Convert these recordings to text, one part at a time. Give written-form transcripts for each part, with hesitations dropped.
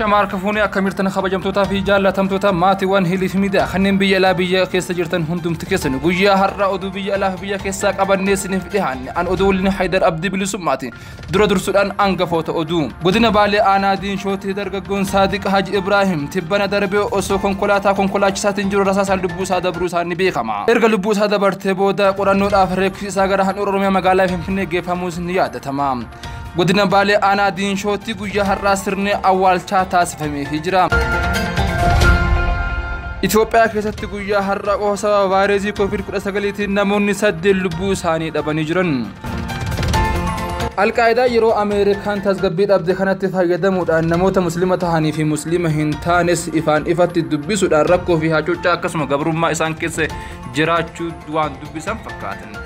Ashama harka fuunee akka mirtan kabajamtootaa fi jaallatamtoota maatiiwwan Hiliif Miidiyaa kanneen biyya alaa biyya keessa jirtan hundumti keessan guyyaa har'a oduu biyya alaa fi biyya keessaa qabannee isiniif dhiyaanne an oduu waliin Haydar Abdii Bilisummaati. Dura dursuudhaan hangafoota oduu. Godina Baalee aanaa Diinshootti dargaggoon Saadiq Haji Ibraahim tibbana darbee osoo konkolaataa konkolaachisaatiin jiru rasaasaan lubbuu isaa dabruu isaa ni beekama. Erga lubbuu isaa dabartee booda qorannoodhaaf reeffi isaa gara handhuura Oromiyaa magaalaa Finfinnee geeffamuus ni yaadatama. Godina Baalee aanaa Diinshootti guyyaa har'aa sirni awwaalchaa taasifameefii jira. Itoophiyaa keessatti guyyaa har'aa qofa sababa vaayirasii COVID-19tiin namoonni 8 lubbuu isaanii dhabanii jiran. Alqaayidaa yeroo Ameerikaan tasgabbii dhabde kanatti fayyadamuudhaan namoota musliima tahanii fi musliima hin taanes ifaan ifatti dubbisuudhaan rakkoo fi hacuuccaa akkasuma gabrummaa isaan keessa jiraachuu waan dubbisan fakkaatan.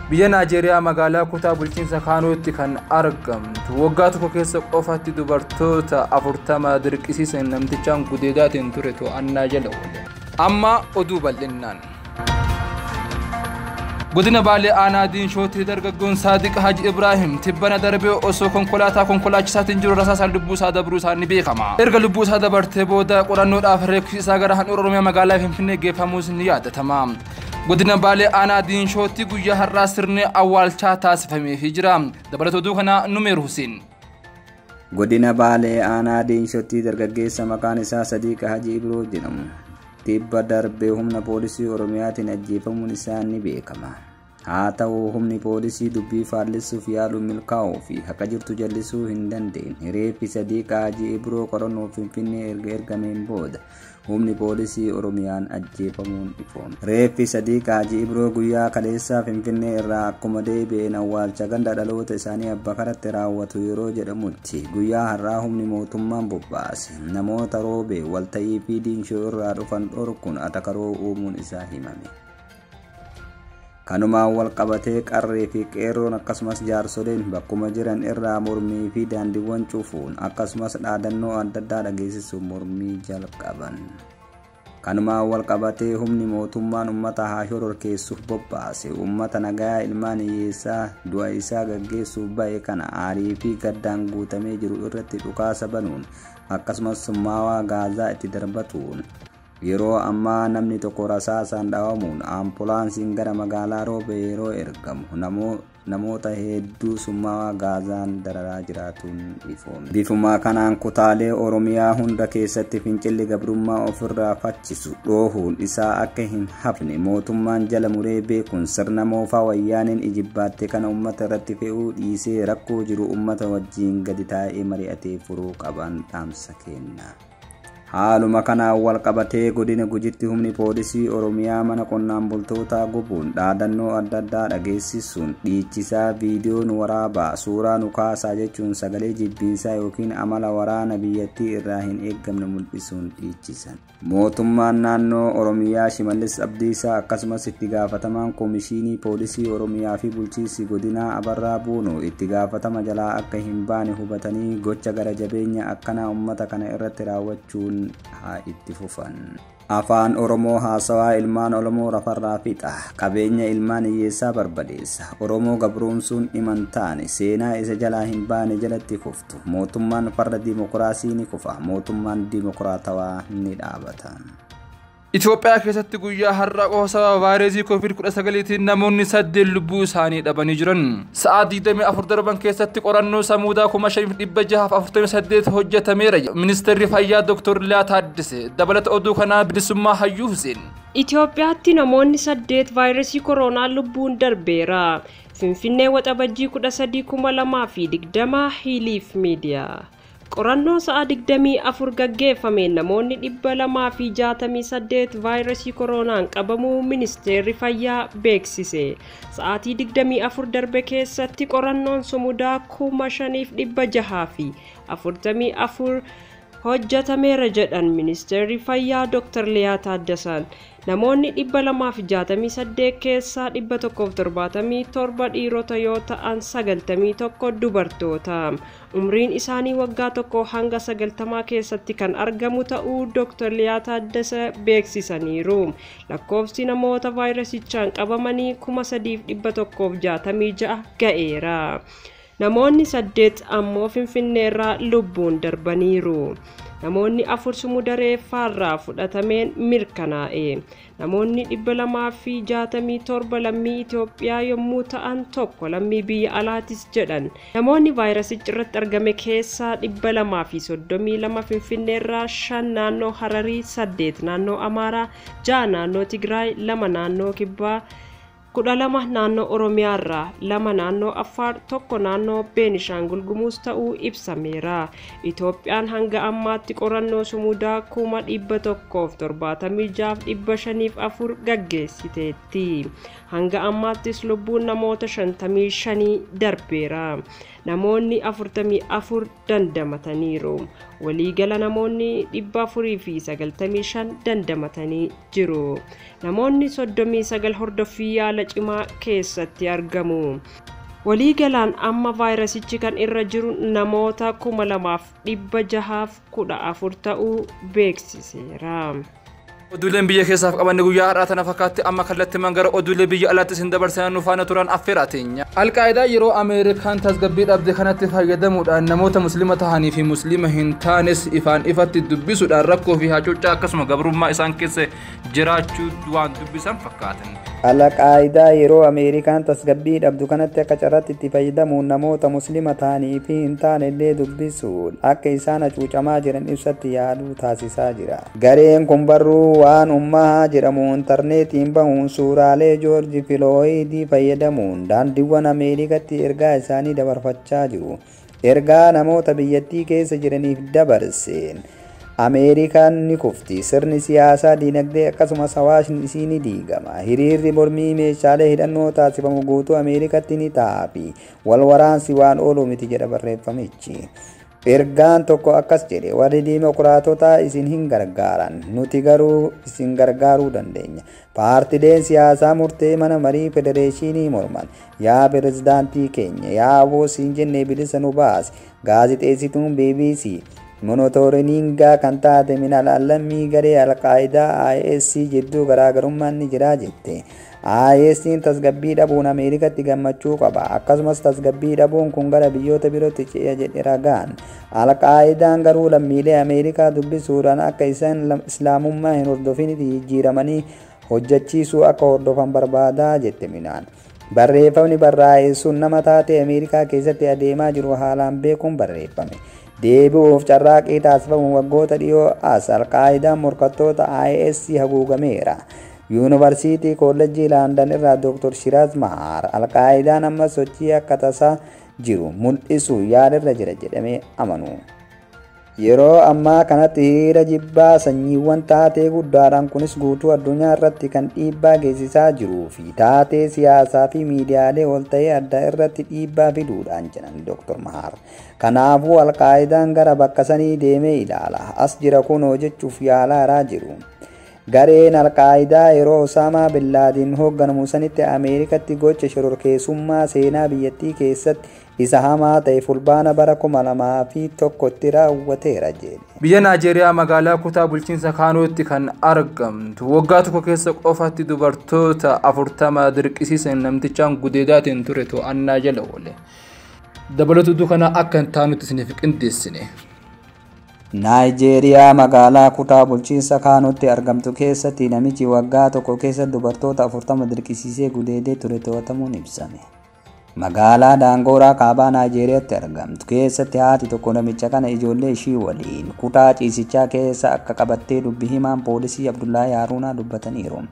Biyya Naajeeriyaa magaalaa kutaa bulchiinsa Kaanootti kan argamtu waggaa tokko keessa qofatti dubartoota 40 dirqisiisan namtichaan gudeedaatiin ture to'annaa jala oole. Amma oduu bal'innaan. Godina Baalee aanaa Diinshootti dargaggoon Saadiq Haji Ibraahim tibbana darbee osoo konkolaataa konkolaachisaatiin jiru rasaasaan lubbuu isaa dabruu isaa ni beekama. Erga lubbuu isaa dabartee booda qorannoodhaaf reeffi isaa gara handhuura Oromiyaa magaalaa Finfinnee geeffamuus ni yaadatama. Godina Baalee aanaa Diinshootti guyyaa har'aa sirni awwaalchaa taasifameefii jira. Dabalata oduu kanaa Numeer Hussein. Godina Baalee aanaa Diinshootti dargaggeessa maqaan isaa Sadiq Haji Ibroo jedhamu tibba darbee humna poolisii Oromiyaatiin ajjeefamuun isaa ni beekama. Haa ta'u humni poolisii dubbii faallisuuf yaalu milkaa'uu fi haqa jirtu jallisuu hin dandeenye. Reeffi Sadiq Haji Ibroo qorannoo Finfinnee erga ergameen booda humni poolisii Oromiyaan ajjeefamuun ifoome. Reeffi Sadiq Haji Ibroo guyyaa kaleessaa Finfinnee irraa akkuma deebi'een awwaalcha ganda dhaloota isaanii Abba Karatti raawwatu yeroo jedhamutti guyyaa har'aa humni mootummaan bobbaase namoota roobee walta'ii fi diinshoo irraa dhufan dhorkuun atakaroo uumuun isaa himame. Kanumaan wal qabatee qarree fi qeerroon akkasumas jaarsoleen bakkuma jiran irraa mormii fi daandiiwwan cufuun akkasumas dhaadannoo adda addaa dhageessisuun mormii jalqaban. Kanumaan wal qabatee humni mootummaan uummata haa shororkeessuuf bobbaase uummata nagaa ilmaan hiyyeessaa du'a isaa gaggeessuuf ba'e kana aarii fi gaddaan guutamee jiru irratti dhukaasa banuun akkasumas summaawaa gaazaa itti darbatuun yeroo ammaa namni tokko rasaasaan dhawamuun ampulaansiin gara magaalaa Roobee yeroo ergamu namoota hedduu summaawaa gaazaan dararaa jiraatuun ifoome. Bifuma kanaan kutaalee Oromiyaa hunda keessatti fincilli gabrummaa ofirraa faccisu dhoohuun isaa akka hin hafne mootummaan jala muree beekuun sirna moofaa wayyaaniin ijibbaatte kana uummata irratti fe'uu dhiisee rakkoo jiru uummata wajjin gadi taa'ee mari'atee furuu qaban dhaamsa kenna. Haaluma kanaan wal qabatee godina Gujitti humni poolisii Oromiyaa mana qonnaan bultootaa gubuun dhaadannoo adda addaa dhageessisuun dhiichisaa viidiyoo nu waraabaa suuraa nu kaasaa jechuun sagalee jibbiinsaa yookiin amala waraana biyyattii irraa hin eeggamne mul'isuun dhiichisan. Mootummaan naannoo Oromiyaa Shimallis Abdiisaa akkasumas itti gaafatamaan Koomishinii Poolisii Oromiyaa fi bulchiinsi godinaa Abarraa Buunoo itti gaafatama jalaa akka hin baane hubatanii gocha gara jabeenya akkanaa uummata kana irratti raawwachuun haa itti fufan. Afaan Oromoo haasawaa ilmaan Oromoo rafarraa fixa. Qabeenya ilmaan hiyyeessaa barbadeessa. Oromoo gabroomsuun himan taane seenaa isa jalaa hin baane jalatti kuftu. Mootummaan farra diimokiraasii ni kufa. Mootummaan diimokiraatawaa ni dhaabata. Itoophiyaa keessatti guyyaa har'a qofa sababa vaayirasii COVID-19tiin namoonni 8 lubbuu isaanii dhabanii jiran. Sa'aa 24 darban keessatti qorannoo samuudaa 5648 hojjetameera. Ministeerri Fayyaa Dr. Liyaa Taaddasee dabalata oduu kanaa Bilisummaa Hayyuu Hussein. Itoophiyaatti namoonni 8 vaayirasii koronaa lubbuun darbeera. Finfinnee Waxabajjii 13,2020 Hiliif Miidiyaa. Qorannoo sa'a 24 gaggeeffameen namoonni 268 vaayirasii koronaan qabamuu ministeerri fayyaa beeksise. Sa'aatii 24 darbe keessatti qorannoon sumudaa 5644 hojjetameera jedhan ministeerri fayyaa Dr. Liyaa Taaddasaan. Namoonni 268 keessaa 177 dhiirota yoo ta'an 91 dubartoota. Umriin isaanii waggaa 1 hanga 90 keessatti kan argamu ta'uu Dr. Liyaa Taaddasa beeksisaniiru. Lakkoofsi namoota vaayirasichaan qabamanii 3166 ga'eera. Namoonni 8 ammoo Finfinneerraa lubbuun darbaniiru. Namoonni 4 sumuda reeffaarraa fudhatameen mirkanaa'e. Namoonni 267 lammii Itoophiyaa yommuu ta'an 1 lammii biyya alaatis jedhan. Namoonni vaayirasichi irratti argame keessaa 232 Finfinneerraa, 5 naannoo Hararii, 8 naannoo Amaaraa, 6 naannoo Tigraay, 2 naannoo Kibbaa, 12 naannoo Oromiyaarraa, 2 naannoo Affaar, 1 naannoo Beenishaangul Gumuz ta'uu ibsameera. Itoophiyaan hanga ammaatti qorannoo sumudaa 176,504 gaggeessiteetti. Hanga ammaattis lubbuun namoota 55 darbeera. Namoonni 44 dandamataniiru. Waliigala namoonni 495 dandamatanii jiru. Namoonni 39 hordoffii yaala cimaa keessatti argamu. Waliigalaan amma vaayirasichi kan irra jiru namoota 2614 ta'uu beeksiseera. Oduuleen biyya keessaaf qabanne guyyaa har'aa tana fakkaatti. Amma kallattiimaan gara oduulee biyya alaatti isin dabarsan nu faana turan affeeraa teenya. Alqaayidaa yeroo Ameerikaan tasgabbii dhabde kanatti fayyadamuudhaan namoota Musliima tahanii fi Musliima hin taanes ifaan ifatti dubbisuudhaan rakkoo fi hacuuccaa akkasuma gabrummaa isaan keessa jiraachuu waan dubbisan fakkaatan. Alqaayidaa yeroo Ameerikaan tasgabbii dhabdu kanatti akka carraatti itti fayyadamuun namoota Musliima ta'anii fi hin taane illee dubbisuun akka isaan hacuucamaa jiran ibsatti yaaluu taasisaa jira. Gareen kun barruu waan ummahaa jedhamu intarneetiin bahuun suuraalee Joorji Filooyidii fayyadamuun daandiiwwan Ameerikaatti ergaa isaanii dabarfachaa jiru. Ergaa namoota biyyattii keessa jiraniif dabarseen Ameerikaan ni kufti. Sirni siyaasaa, diinagdee akkasumas hawaasni isii ni diigama. Hiriirri mormii meeshaalee hidhannoo taasifamu guutuu Ameerikaatti ni ta'a fi wal waraansi waan oolu miti jedha barreeffamichi. Ergaan tokko akkas jedhe: warri diimokiraatotaa isin hin gargaaran, nuti garuu isin gargaaruu dandeenya. Paartileen siyaasaa murtee mana marii federeeshinii morman, yaa pirezidaantii keenya, yaa aboo siin jennee bilisa nu baasi. Gaazixeessituun BBC monitooriingaa kan taate Minal Allammii garee Alqaayidaa IS jidduu garaagarummaan ni jira jette. IS'n tasgabbii dhabuun Ameerikaatti gammachuu qaba. Akkasumas tasgabbii dhabuun kun gara biyyoota birootti ce'a jedhe ragaan. Alqaayidaan garuu lammiilee Ameerikaa dubbisuudhaan akka isaan Islaamummaa hin hordofinitti jijjiiramanii hojjechiisuu akka hordofan barbaadaa jette Minaan. Barreeffamni barraa'e sun nama taatee Ameerikaa keessatti adeemaa jiru haalaan beekuun barreeffame. Deebi'uuf carraaqqii taasifamu waggoota dhiyoo as Alqaayidaan morkattoota IS haguugameera. Yuunivarsiitii Koolleejjii Laandan irraa Dr. Shiraaz Mahaar Alqaayidaan amma sochii akka tasaa jiru mul'isu yaalarra jira jedhamee amanu. Yeroo ammaa kanatti hiriira jibbaa sanyiiwwan taatee guddaadhaan kunis guutuu addunyaa irratti kan dhiibbaa geessisaa jiruu fi taatee siyaasaa fi miidiyaalee ol ta'ee adda irratti dhiibbaa fiduudhaan jedhan Dr. Mahaar. Kanaafuu Alqaayidaan gara bakka sanii deemee ilaala. As jira kunoo jechuuf yaalaa jiru. Gareen Alqaayidaa yeroo Osaamaa bin Laadin hoogganamu sanitti Ameerikaatti gocha shororkeessummaa seenaa biyyattii keessatti isa hamaa ta'e fulbaana bara 2001tti raawwateera jedhe. Biyya Naajeeriyaa magaalaa kutaa bulchiinsa Kaanootti kan argamtu waggaa tokko keessa qofatti dubartoota 40 dirqisiisan namtichaan gudeedaatiin ture to'annaa jala oole. Dabalatu kana akka hin taanutti isiniif qindeessine. Naayijeeriyaa magaalaa kutaa bulchiinsa Kaanootti argamtu keessatti namichi waggaa tokko keessa dubartoota 40 dirqisiisee gudeedee ture to'atamuun ibsame. Magaalaa Daangooraa kaabaa Naayijeeriyaatti argamtu keessatti haati tokko namicha kana ijoollee ishii waliin kutaa ciisichaa keessa akka qabattee dubbi himaan poolisii Abdullahi Haruunaa dubbataniiru.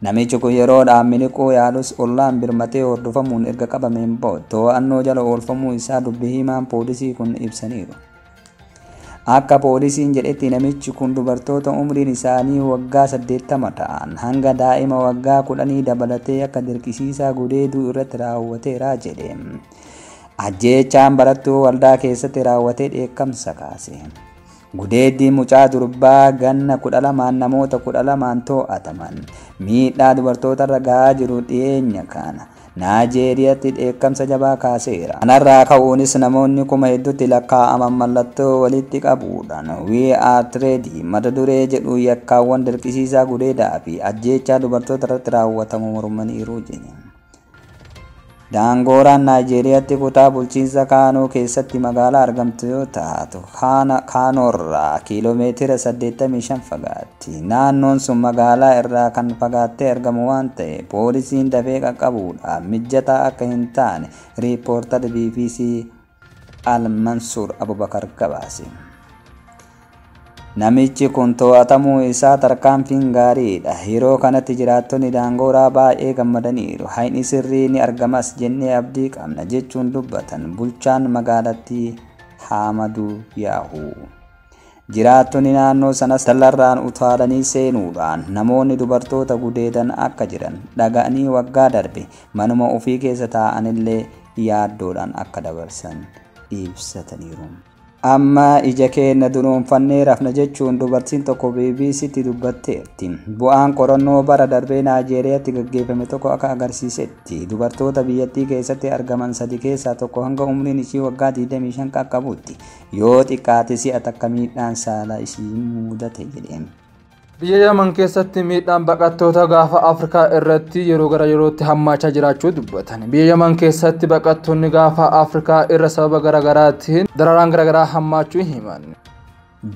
Namichi kun yeroodhaan miliquu yaalus ollaan birmatee hordofamuun erga qabameen booda to'annoo jala oolfamuu isaa dubbi himaan poolisii kun ibsaniiru. Akka poolisiin jedhetti namichi kun dubartoota umriin isaanii waggaa 80 ta'an hanga daa'ima waggaa 10 dabalatee akka dirqisiisaa gudeeduu irratti raawwateera jedhe. Ajjeechaan barattuu waldaa keessatti raawwatee dheekkamsa kaase. Gudeeddiin mucaa durbaa ganna 12 namoota 12 to'ataman miidhaa dubartootarra gahaa jiru dhiyeenya kana Naayijeeriyaatti dheekkamsa jabaa kaaseera. Kanarraa ka'uunis namoonni kuma hedduutti lakkaa'aman mallattoo walitti qabuudhaan "We are ready" mata duree jedhu yakkaawwan dirqisiisaa gudeedaa fi ajjeechaa dubartoota irratti raawwatamu mormaniiru jedhe. Daangooraan Naayijeeriyaatti kutaa bulchiinsa Kaanoo keessatti magaalaa argamtu yoo taatu, Kaanoorraa kiiloomeetira 85 fagaatti. Naannoon sun magaalaa irraa kan fagaattee argamu waan ta'eef poolisiin dafee qaqqabuudhaaf mijataa akka hin taane riippoortarri BBC Al-Mansuur Abubakar gabaase. Namichi kun to'atamuu isaa tarkaanfiin gaariidha. Yeroo kanatti jiraattonni Daangooraa baay'ee gammadaniiru. Haqni sirrii ni argamas jennee abdii qabna jechuun dubbatan bulchaan magaalattii Haamaduu Yaahuu. Jiraattonni naannoo sanas dallarraan utaalanii seenuudhaan namoonni dubartoota gudeedan akka jiran dhaga'anii waggaa darbe manuma ofii keessa taa'anillee yaaddoodhaan akka dabarsan ibsataniiru. Amma ija keenya dunuunfannee rafna jechuun dubartiin tokko BBCtti dubbatteerti. Bu'aan qorannoo bara darbee Naayijeeriyaatti gaggeeffame tokko akka agarsiisetti dubartoota biyyattii keessatti argaman sadi keessaa tokko hanga umriin ishii waggaa 25 qaqqabutti yoo xiqqaate si'a takka miidhaan saalaa ishii mudate jedhe. Biyya Yaman keessatti miidhaan baqattoota gaafa Afrikaa irratti yeroo gara yerootti hammaachaa jiraachuu dubbatan. Biyya Yaman keessatti baqattoonni gaafa Afrikaa irra sababa garaagaraatiin dararaan garaagaraa hammaachuu himan.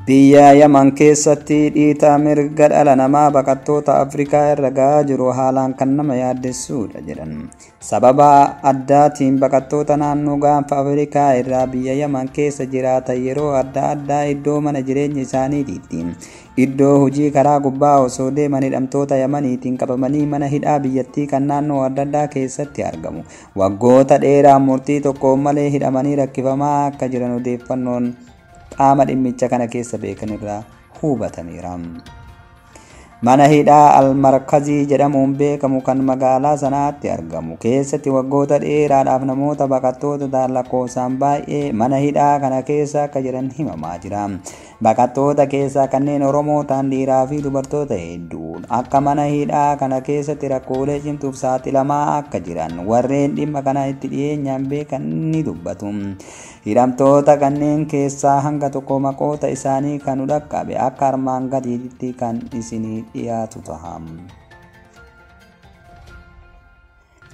Biyya Yaman keessatti dhiitaa mirga dhala namaa baqattoota Afrikaa irra gahaa jiru haalaan kan nama yaaddessuudha jedhan. Sababa addaatiin baqattoota naannoo gaanfa Afrikaa irraa biyya Yaman keessa jiraatan yeroo adda addaa iddoo mana jireenya isaaniitiitti iddoo hojii karaa gubbaa osoo deeman hidhamtoota Yamaniitiin qabamanii mana hidhaa biyyattii kan naannoo adda addaa keessatti argamu. Waggoota dheeraa murtii tokko malee hidhamanii rakkifamaa akka jiran odeeffannoon qaama dhimmicha kana keessa beekan irraa hubatameera. Mana hidhaa Almarkazii jedhamuun beekamu kan magaalaa sanaatti argamu keessatti waggoota dheeraadhaaf namoota baqattoota ta'an lakkoofsaan baay'ee mana hidhaa kana keessa akka jiran himamaa jira. Baqattoota keessaa kanneen Oromoo ta'an dhiiraa fi dubartoota hedduun akka mana hidhaa kana keessatti rakkoolee cimtuuf saaxilamaa akka jiran warreen dhimma kana itti dhiyeenyaan beekan ni dubbatu. Hidhamtoota kanneen keessaa hanga tokko maqoota isaanii kan dhaqqabe akka armaan gadiitti kan isinii dhiyaatu ta'a.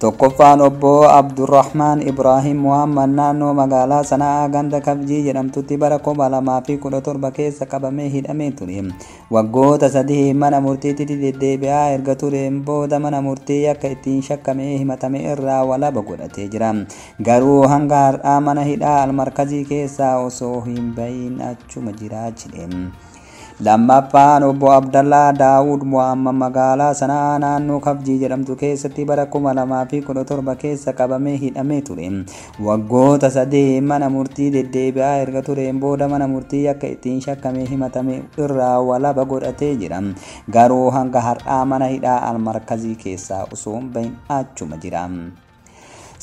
Tokkoffaan obbo Abdurrahmaan Ibrahim Muhammad naannoo magaalaa Sana'aa ganda Kabjii jedhamtutti bara 2017 keessa qabamee hidhamee ture. Waggoota sadii mana murtiitti deddeebi'aa erga tureen booda mana murtii akka ittiin shakkamee himatame irraa walaba godhatee jira. Garuu hanga har'aa mana hidhaa Almarkazii keessaa osoo hin bahin achuma jira jedhe. Lammaffaan obbo Abdallaa Daawud Muhammad magaalaa Sana'aa naannoo Kabjii jedhamtu keessatti bara 2017 keessa qabamee hidhamee ture. Waggoota sadii mana murtii deddeebi'aa erga tureen booda mana murtii akka ittiin shakkamee himatame irraa walaba godhatee jira. Garuu hanga har'aa mana hidhaa Almarkazii keessaa osoo hin bahin achuma jira.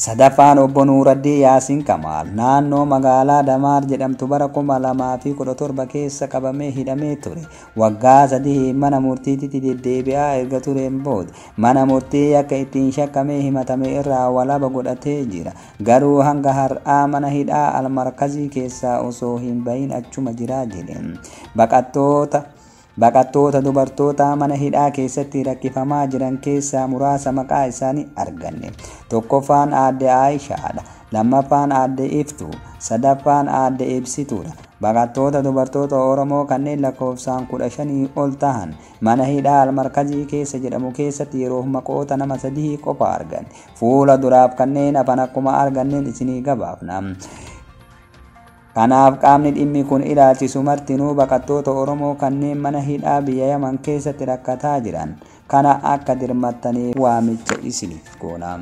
Sadaffaan obbo Nuuraddii Yaasiin Kamaal naannoo magaalaa Damaar jedhamtu bara 2017 keessa qabamee hidhamee ture. Waggaa sadii mana murtiitti deddeebi'aa erga tureen booda mana murtii akka ittiin shakkamee himatame irraa walaba godhatee jira. Garuu hanga har'aa mana hidhaa Almarkazii keessaa osoo hin bahin achuma jira jedhe. Baqattoota dubartoota mana hidhaa keessatti rakkifamaa jiran keessaa muraasa maqaa isaanii arganne. Tokkoffaan aadde Aayishaadha. Lammaffaan aadde Iftuu. Sadaffaan aadde Ibsituudha. Baqattoota dubartoota Oromoo kanneen lakkoofsaan 15 ol tahan mana hidhaa Almarkazii keessa jedhamu keessatti yeroo maqoota nama sadii qofa arganne. Fuula duraaf kanneen hafan akkuma arganneen isinii gabaafna. Kanaaf qaamni dhimmi kun ilaalchisu martinuu baqattoota Oromoo kanneen mana hidhaa biyya Yaman keessatti rakkataa jiran kana akka dirmattanii waamicha isiniif goona.